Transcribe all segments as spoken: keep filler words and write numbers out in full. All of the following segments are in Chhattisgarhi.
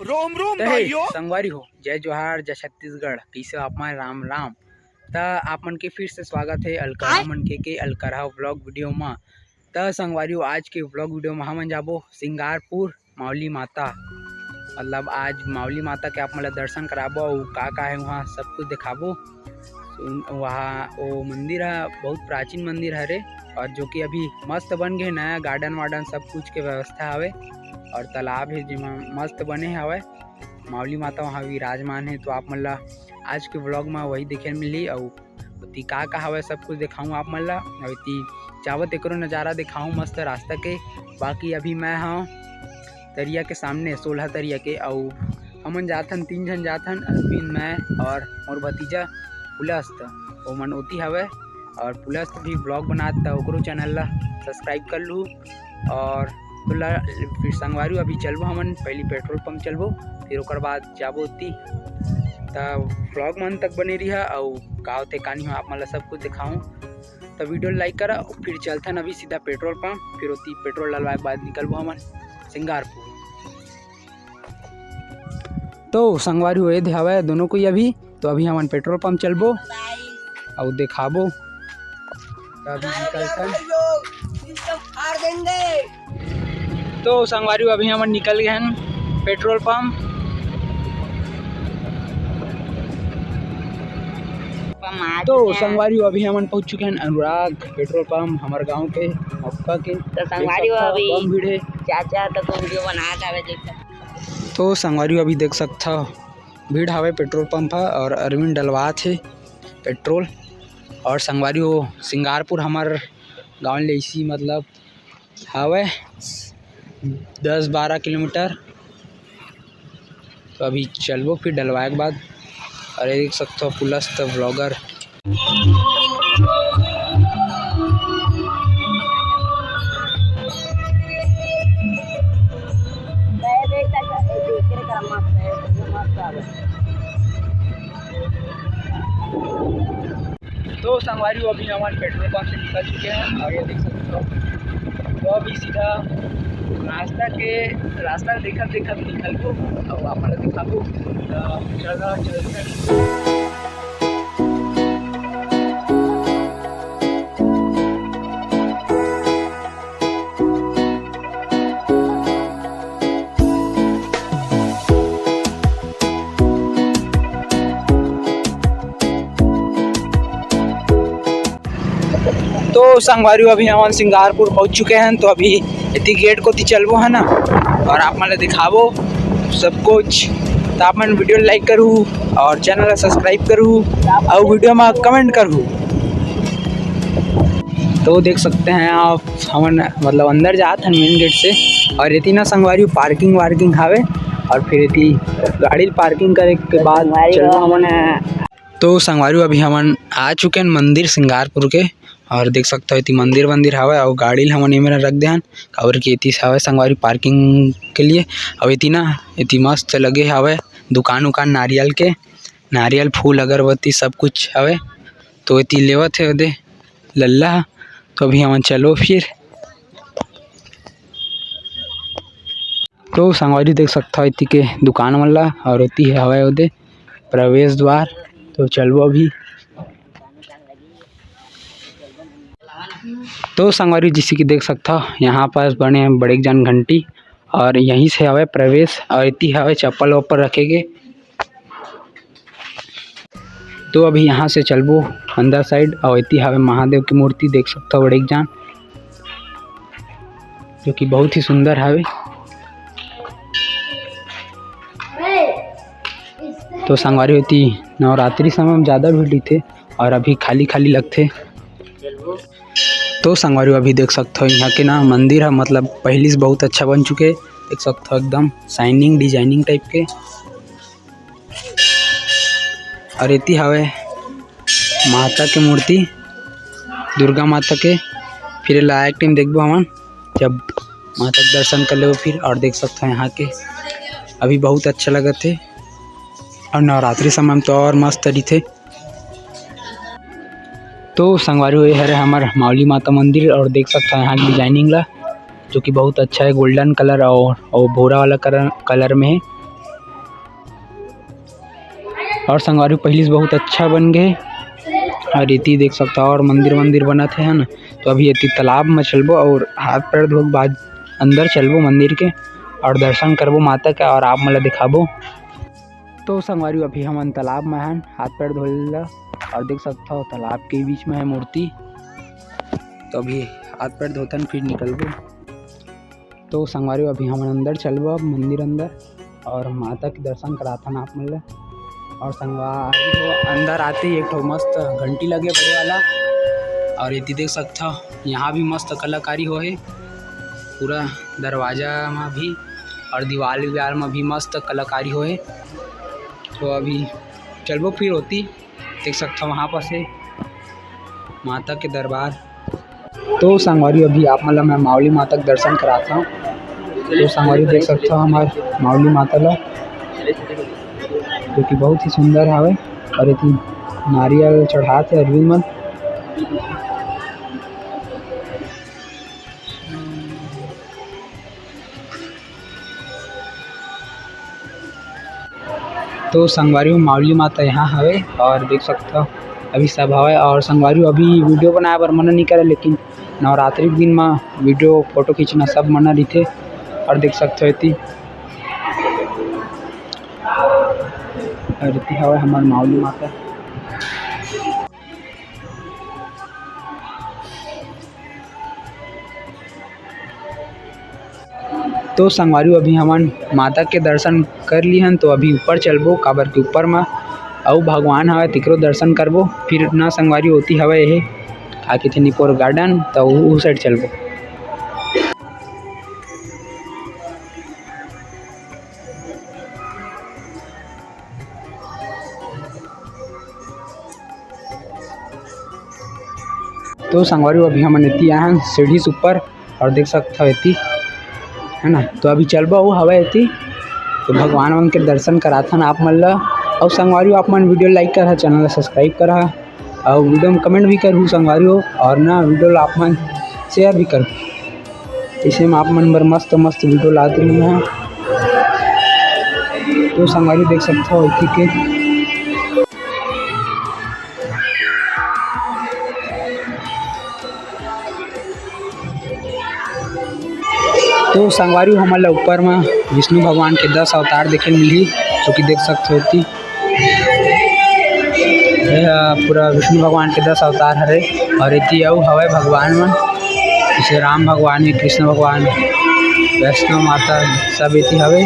रोम रोम तो हे, भाइयों। संगवारी हो, जय जोहार, जय छत्तीसगढ़, कइसे हो आप मन? राम राम। त आप मन के फिर से स्वागत हे अलकरहा मन के, के अलकरहा vlog video म। त संगवारी हो, आज के vlog video म हमन जाबो सिंगारपुर मावली माता, मतलब आज मावली माता के आप मन ला दर्शन कराबो अउ का का हे वहाँ सब कुछ देखाबो। उन-, वहाँ वो मंदिर ह बहुत प्राचीन मंदिर हरे और जो कि अभी मस्त बन गए, नया garden वार्डन सब कुछ के व्यवस्था हवे और तालाब हे जेमा मस्त बने हवय। मावली माता वहाँ विराजमान हे, तो आप मन ला आज के vlog म वही देखे ल मिलही अउ ओती का का हवय सब कुछ देखाहूँ आप मन ला। अउ एती जावत एकरो नजारा देखाहूँ मस्त रास्ता के। बाकी अभी मैं हव तरिया के सामने, सोलह तरिया के, अउ हमन जाथन, तीन झन जाथन, अरविंद, मैं और मोर भतीजा पुलस्त, ओमन ओती हवय। और पुलस्त भी vlog बनात, त ओकरो channel ला subscribe कर लू। और तो ला, फिर संगवारी हो, अभी चलबो हमन, पहली petrol pump चलबो, फिर ओकर बाद जाबो ओती। त vlog मन तक बने रिहा, अउ का होथे का नहीं हो, आप मन ला सब कुछ देखाहूँ। त video like करा, फिर चलथन अभी सीधा petrol pump, फिर ओती petrol डलवाए के बाद निकलबो हमन सिंगारपुर। तो संगवारी हो, ये दे हवय दोनों कोई अभी, तो अभी हमन petrol pump चलबो अउ देखाबो। तो अभी निकलथन। तो संगवारी हो, अभी हमन निकल गए हन petrol pump। तो संगवारी हो, अभी हमन पहुंच चुके हैं अनुराग petrol pump, हमर गांव के, मक्का के। तो संगवारी हो, अभी बम भीड़ हे। चाचा तो को video बना के आवे, देख सकते। तो संगवारी हो, अभी देख सकत हव, भीड़ हवे petrol pump ह और अरविंद डलवात हे petrol। और संगवारी हो, सिंगारपुर हमर गांव ले इसी मतलब हवे दस बारह किलोमीटर। तो अभी चलबो फिर डलवाए के बाद। अरे देख सकत हव पुलस्त vlogger। तो संगवारी हो, अभी हमन petrol pump से निकल चुके हैं और ये देख सकते हो, तो अभी सीधा रास्ता के, रास्ता देखत देखत निकलबो और आप मन ला दिखाबो। तो चलो, चलते हैं। तो संगवारी हो, अभी हमन सिंगारपुर पहुंच चुके हैं, तो अभी एती gate कोती चलबो है ना, और आप मन ला दिखाबो सब कुछ। तो आप मन video like करू और channel ला subscribe करू और video में comment करू। तो देख सकते हैं आप, हमन मतलब अंदर जात हन main gate से, और एती ना संगवारी parking वार्किंग हावे, और फिर एती गाड़ी parking करे के बाद संगवारी चलबो हो, हमन। तो संगवारी हो, अभी हमन आ चुके हैं मंदिर सिंगारपुर के, और देख सकते हो एती मंदिर वंदिर हावे, और गाड़ी ला हमन एमे रख दे हन, काबर कि एती हावे संगवारी parking के लिए। और एती ना, एती मस्त लगे हावे दुकान उकान नारियल के, नारियल, फूल, अगरबत्ती सब कुछ हावे। तो एती लेवत हे ओदे लल्ला ह। तो अभी हमन चलो फिर। तो संगवारी देख सकत हव एती के दुकान मन ला, और एती हवय ओदे प्रवेश द्वार। तो चलबो अभी। तो संगवारी जैसे कि देख सकत हव, यहाँ पास बने बड़े जान घंटी, और यहीं से हवय प्रवेश, और एती हवय चप्पल वप्पल रखे के। तो अभी यहाँ से चलबो अंदर side, और एती हावे महादेव की मूर्ति देख सकत हव बड़े जान, जो कि बहुत ही सुंदर हावे। तो संगवारी हो एती नवरात्रि समय में ज़्यादा भीड़ रहिथे और अभी खाली खाली लगथे। तो संगवारी हो अभी देख सकत हव यहाँ के ना मंदिर ह मतलब पहली से बहुत अच्छा बन चुके, देख सकत हव एकदम shining designing type के। और एती हावे माता के मूर्ति, दुर्गा माता के। फिर एला आए के time देखबो हमन, जब माता के दर्शन कर लेबो फिर। और देख सकत हव यहाँ के अभी बहुत अच्छा लगत हे, और नवरात्रि समय में तो और मस्त रहिथे। तो संगवारी हो, ये हरे हमर मावली माता मंदिर, और देख सकत हव यहाँ के designing ला, जो कि बहुत अच्छा है, golden colour और, और भूरा वाला colour, colour में है। और संगवारी, पहिली से बहुत अच्छा बन गए। और एती देख सकथव, और मंदिर वंदिर बनत हे, है ना। तो अभी एती तालाब में चलबो और हाथ पैर धो के बाद अंदर चलबो मंदिर के, और दर्शन करबो माता के, और आप मन ला दिखाबो। तो संगवारी, अभी हमन तालाब में हन, हाथ पैर धो लेला, और देख सकथव, तालाब के बीच में है मूर्ति। तो अभी हाथ पैर धोथन, फिर निकलबो। तो संगवारी, अभी हमन अंदर चलबो, अब मंदिर अंदर, और माता के दर्शन कराथन आप मन ला। और संगवारी हो, अंदर आते ही एक ठो मस्त घंटी लगे बड़े वाला, और एती देख सकथव, यहाँ भी मस्त कलाकारी होहे, पूरा दरवाजा में भी और दीवाल वीवाल में भी मस्त कलाकारी होहे। तो अभी चलबो फिर ओती, देख सकथव वहाँ पास हे माता के दरबार। तो संगवारी, अभी आप मन ला मैं मावली माता के दर्शन कराथव। तो संगवारी, देख सकथव हमर मावली माता ला, जो कि बहुत ही सुंदर हावय। और एती नारियल चढ़ात हे अरविंद मन। तो संगवारी हो, मावली माता यहाँ हवे और देख सकथव अभी सब हवे। और संगवारी हो, अभी वीडियो बनाए बर मना नहीं करे, लेकिन नवरात्रि के दिन म वीडियो फोटो खींचना सब मना रहिथे। और देख सकथव एती, और एती हवे हमर मावली माता। तो संगवारी हो, अभी हमन माता के दर्शन कर ली हन, तो अभी ऊपर चलबो, काबर के ऊपर म अउ भगवान हवय, तेकरो दर्शन करबो। फिर ना संगवारी हो, ओती हवय एहे, का कहिथे, निपोर गार्डन, तो उ, उ साइड चलबो। तो संगवारी हो, अभी हमन एती आए हन सीढ़ी से ऊपर, और देख सकथव एती, है ना। तो अभी चलबो, वो हवा एती, तो भगवान मन के दर्शन कराथन आप मन ला। और संगवारी हो, आप मन वीडियो like करहा, चैनल ला subscribe करहा, और वीडियो में comment भी करहू संगवारी हो, और ना वीडियो ला आप मन share भी करहू। इसे में आप मन बर मस्त मस्त वीडियो लात रही हैं। तो संगवारी देख सकथव एती के। तो संगवारी हो, हमन ला ऊपर म विष्णु भगवान के दस अवतार देखे ल मिलही, जो कि देख सकथव एती। ये ह पूरा विष्णु भगवान के दस अवतार हरे, और एती अउ हवय भगवान मन, जैसे राम भगवान हे, कृष्ण भगवान, वैष्णो माता, सब एती हवे।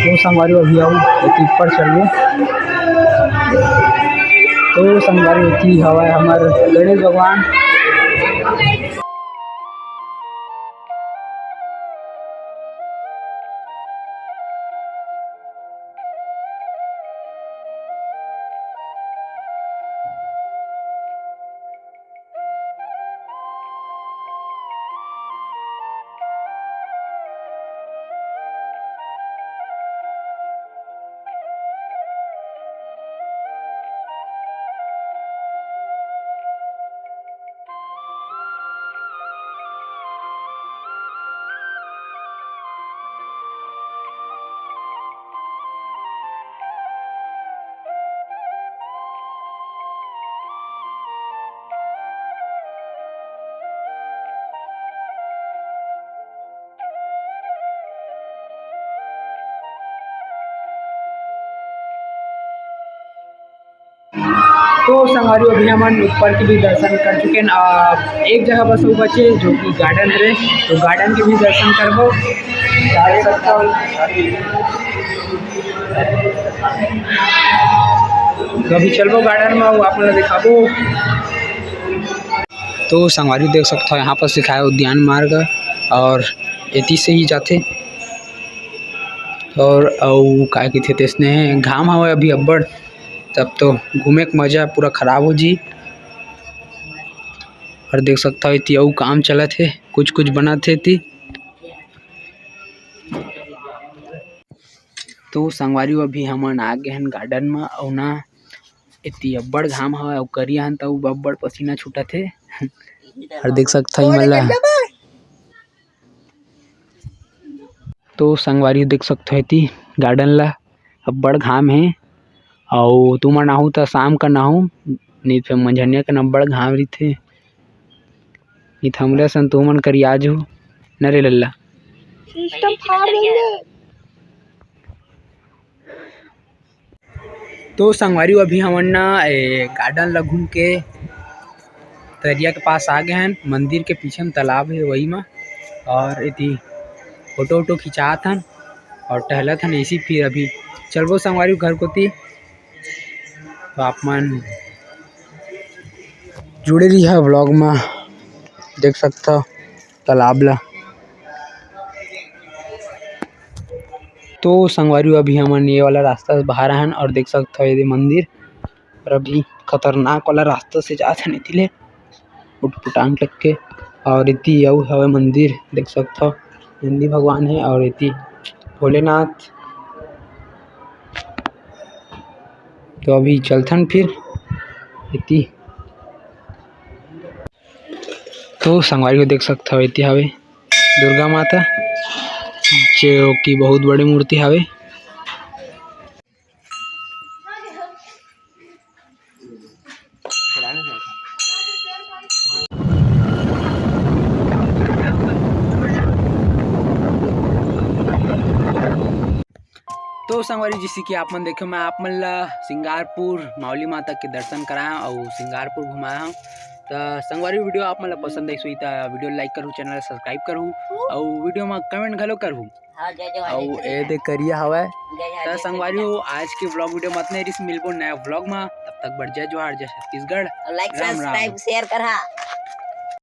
तो संगवारी हो, अभी अउ एती ऊपर चलबो। तो संगवारी हो, एती हवय हमर गणेश भगवान। तो संगवारी हो, अभी हमन ऊपर के भी दर्शन कर चुके हैं। आ, एक जगह बस वो बचे, जो कि गार्डन हरे, तो गार्डन के भी दर्शन करबो। तो अभी चलबो गार्डन में, वो आप मन ला दिखाबो। तो संगवारी देख सकथव, यहाँ पर लिखाय उद्यान मार्ग, और एती से ही जाथे। और अउ का कहिथे, तइसने घाम हवय अभी अब्बड़, तब तो घूमे के मजा पूरा खराब हो जी। और देख सकथव, एती अउ काम चलत हे, कुछ कुछ बनत हे एती। तो संगवारी हो, अभी हमन आ गे हन गार्डन म, अउ ना एती अब्बड़ घाम हवय, अउ करिया हन, त अउ अब्बड़ पसीना छूटत हे। और देख सकथव, इमन ला तो संगवारी हो देख सकथो एती garden ला, अब्बड़ घाम हे। अउ तुमन आहू त शाम कन आहू, नइ त फेर मंझनिया कन अब्बड़ घाम रहिथे। नइ त हमरे असन तुमन करिया जहू न रे लल्ला। सिस्टम फाड़ देंगे। तो संगवारी हो, अभी हमन ना, ए, garden ला घूम के तरिया के पास आ गे हन। मंदिर के पीछे में तालाब हे, वही मा। और एती फोटो वोटो खिंचात हन और टहलत हन। ऐसी फिर अभी चलबो संगवारी हो घर कोती। तो आप मन जुड़े रहिहा vlog मा, देख सकथव तालाब ला। तो संगवारी हो, अभी हमन ये वाला रास्ता से बाहर आए हन और देख सकथव ये दे मंदिर, और अभी खतरनाक वाला रास्ता से जात हन एती ले उटपुटांग तक के। और एती अउ हवे मंदिर, देख सकथव नंदी भगवान हे और एती भोलेनाथ। तो अभी चलथन फिर एती। तो संगवारी हो देख सकथव एती हवे दुर्गा माता, जो कि बहुत बड़ी मूर्ति हवे। तो संगवारी, जैसे कि आप मन देखे, मैं आप मन ला सिंगारपुर मावली माता के दर्शन कराया हूँ और सिंगारपुर घुमाया हूँ। तो संगवारी, video आप मन ला पसंद आई सुई तो video like करू, channel subscribe करू और video में comment घलो करू। हाँ, जय जवान, और जय ए दे करिया हवय। जय जवान, तो जय संगवारी जवान। हो, आज के vlog video मत नहीं रिस, मिलबो नया vlog में। तब तक बर जय जोहार, जय छत्तीसगढ़। और like, Ram Ram. Subscribe, share करा।